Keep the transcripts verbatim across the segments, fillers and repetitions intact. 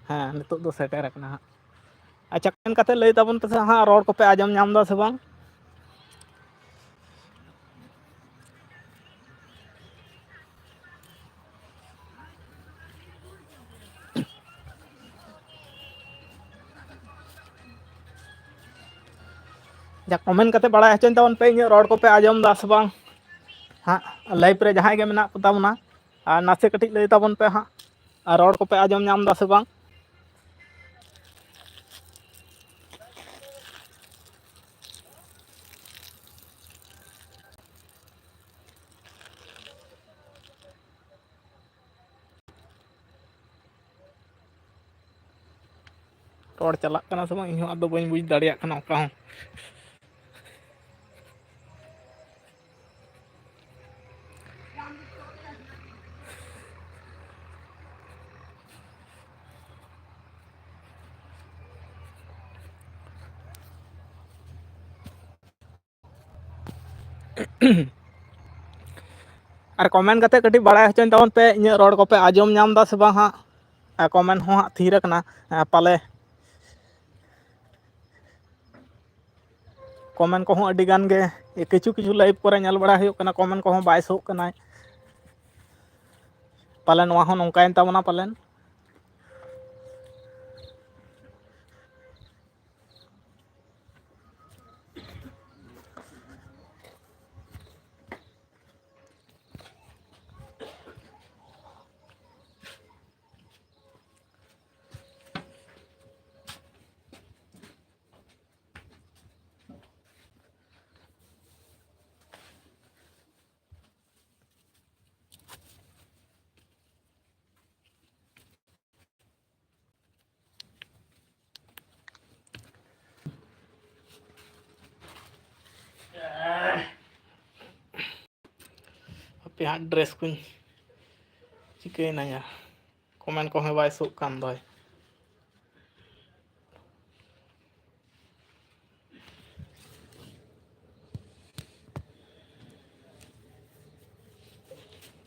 ᱦᱮᱸ, ᱱᱤᱛᱚᱜ ᱫᱚ ᱥᱮᱴᱮᱨ ᱟᱠᱟᱱᱟ ᱦᱟᱸᱜ᱾ ᱟᱪᱪᱷᱟ, ᱠᱚᱢᱮᱱ ᱠᱟᱛᱮ ᱞᱟᱹᱭ ᱛᱟᱵᱚᱱ ᱯᱮᱥᱮ ᱦᱟᱸᱜ, ᱨᱚᱲ ᱠᱚᱯᱮ ᱟᱸᱡᱚᱢ ᱧᱟᱢ ᱮᱫᱟ ᱥᱮ ᱵᱟᱝ? ᱡᱟ, ᱠᱚᱢᱮᱱ ᱠᱟᱛᱮ ᱵᱟᱲᱟᱭ ᱦᱚᱪᱚᱧ ᱛᱟᱵᱚᱱ ᱯᱮ, ᱤᱧᱟᱹᱜ ᱨᱚᱲ ᱠᱚᱯᱮ ᱟᱸᱡᱚᱢ ᱮᱫᱟ ᱥᱮ ᱵᱟᱝ ᱦᱟᱸᱜ᱾ ᱞᱟᱭᱤᱵᱷ ᱨᱮ ᱡᱟᱦᱟᱸᱭ ᱜᱮ ᱢᱮᱱᱟᱜ ᱠᱚ ᱛᱟᱵᱚᱱᱟ, ᱟᱨ ᱱᱟᱥᱮ ᱠᱟᱹᱴᱤᱡ ᱞᱟᱹᱭ ᱛᱟᱵᱚᱱ ᱯᱮ ᱦᱟᱸᱜ, ᱟᱨ ᱨᱚᱲ ᱠᱚᱯᱮ ᱟᱸᱡᱚᱢ ᱧᱟᱢ ᱮᱫᱟ ᱥᱮ ᱵᱟᱝ? ᱨᱚᱲ ᱪᱟᱞᱟᱜ ᱠᱟᱱᱟ ᱥᱮ ᱵᱟᱝ, ᱤᱧᱦᱚᱸ ᱟᱫᱚ ᱵᱟᱹᱧ ᱵᱩᱡᱽ ᱫᱟᱲᱮᱭᱟᱜ ᱠᱟᱱᱟ ᱚᱠᱟ ᱦᱚᱸ᱾ ᱟᱨ ᱠᱚᱢᱮᱱᱴ ᱠᱟᱛᱮ ᱠᱟᱹᱴᱤᱡ ᱵᱟᱲᱟᱭ ᱦᱚᱪᱚᱧ ᱛᱟᱵᱚᱱ ᱯᱮ, ᱤᱧᱟᱹᱜ ᱨᱚᱲ ᱠᱚᱯᱮ ᱟᱸᱡᱚᱢ ᱧᱟᱢ ᱮᱫᱟ ᱥᱮ ᱵᱟᱝ ᱦᱟᱸᱜ᱾ ᱟᱨ ᱠᱚᱢᱮᱱᱴ ᱦᱚᱸ ᱦᱟᱸᱜ ᱛᱷᱤᱨ ᱟᱠᱟᱱᱟ, ᱟᱨ ᱯᱟᱞᱮ ᱠᱚᱢᱮᱱᱴ ᱠᱚᱦᱚᱸ ᱟᱹᱰᱤ ᱜᱟᱱ ᱜᱮ, ᱠᱤᱪᱷᱩ ᱠᱤᱪᱷᱩ ᱞᱟᱭᱤᱵᱷ ᱠᱚᱨᱮ ᱧᱮᱞ ᱵᱟᱲᱟ ᱦᱩᱭᱩᱜ ᱠᱟᱱᱟ, ᱠᱚᱢᱮᱱᱴ ᱠᱚᱦᱚᱸ ᱵᱟᱭ ᱥᱳᱜ ᱠᱟᱱᱟᱭ᱾ ᱯᱟᱞᱮ ᱱᱚᱣᱟ ᱦᱚᱸ ᱱᱚᱝᱠᱟᱭᱮᱱ ᱛᱟᱵᱚᱱᱟ ᱯᱟᱞᱮᱱ᱾ ᱦᱟᱯᱮ ᱦᱟᱸᱜ, ᱰᱨᱮᱥ ᱠᱚᱧ ᱪᱤᱠᱟᱹᱭᱮᱱᱟ ᱭᱟ, ᱠᱚᱢᱮᱱᱴ ᱠᱚᱦᱚᱸ ᱵᱟᱭ ᱥᱳᱜ ᱠᱟᱱ ᱫᱚᱭ᱾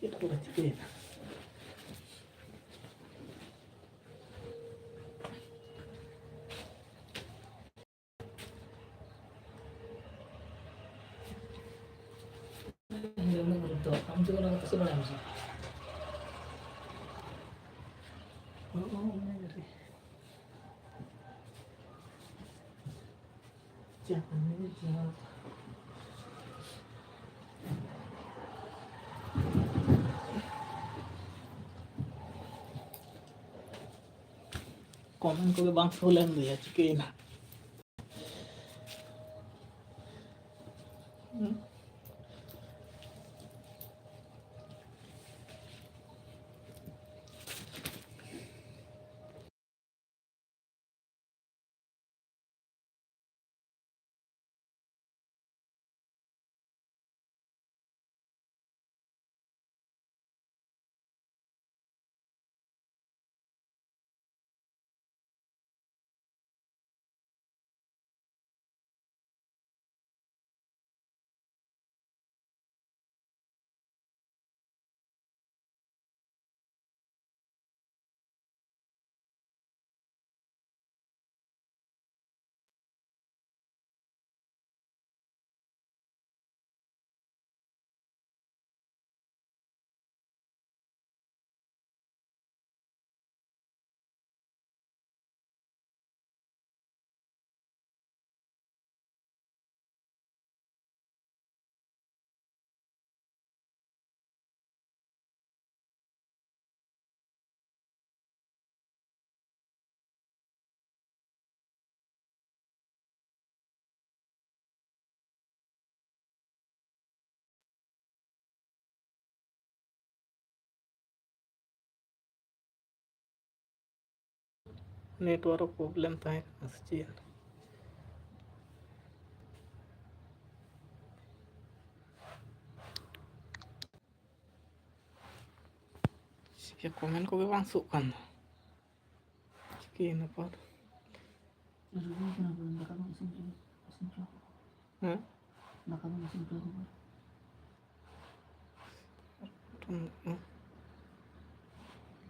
ᱪᱮᱫ ᱠᱚ ᱪᱤᱠᱟᱹᱭᱮᱱᱟ? ᱚᱱᱟ ᱠᱚ ᱛᱟᱥᱮ ᱵᱟᱲᱟᱭ ᱢᱮᱥᱮ᱾ ᱚ, ᱚ, ᱚᱱᱟ ᱜᱮ᱾ ᱪᱟ ᱠᱟᱹᱢᱤ ᱪᱟ᱾ ᱠᱚᱢᱮᱱᱴ ᱠᱚᱜᱮ ᱵᱟᱝ ᱥᱳ ᱞᱮᱱ ᱜᱮᱭᱟ, ᱪᱤᱠᱟᱹᱭᱮᱱᱟ? ᱱᱮᱴᱣᱟᱨᱠ ᱯᱨᱚᱵᱞᱮᱢ ᱛᱟᱦᱮᱸ ᱠᱟᱱᱟ ᱥᱮ ᱪᱮᱫ? ᱪᱤᱠᱟᱹ ᱠᱚᱢᱮᱱᱴ ᱠᱚᱜᱮ ᱵᱟᱝ ᱥᱳᱜ ᱠᱟᱱ ᱫᱚ? ᱪᱤᱠᱟᱹᱭᱮᱱᱟ ᱯᱟᱨ? ᱨᱩᱣᱟᱹ ᱠᱟᱱᱟ ᱵᱚᱱ, ᱫᱟᱠᱟ ᱵᱚᱱ ᱤᱥᱤᱱ ᱦᱚᱪᱚ-, ᱤᱥᱤᱱ ᱦᱚᱪᱚ ᱟᱠᱚ᱾ ᱦᱮᱸ? ᱫᱟᱠᱟ ᱵᱚᱱ ᱤᱥᱤᱱ ᱦᱚᱪᱚ ᱟᱠᱚ ᱠᱟᱱᱟ᱾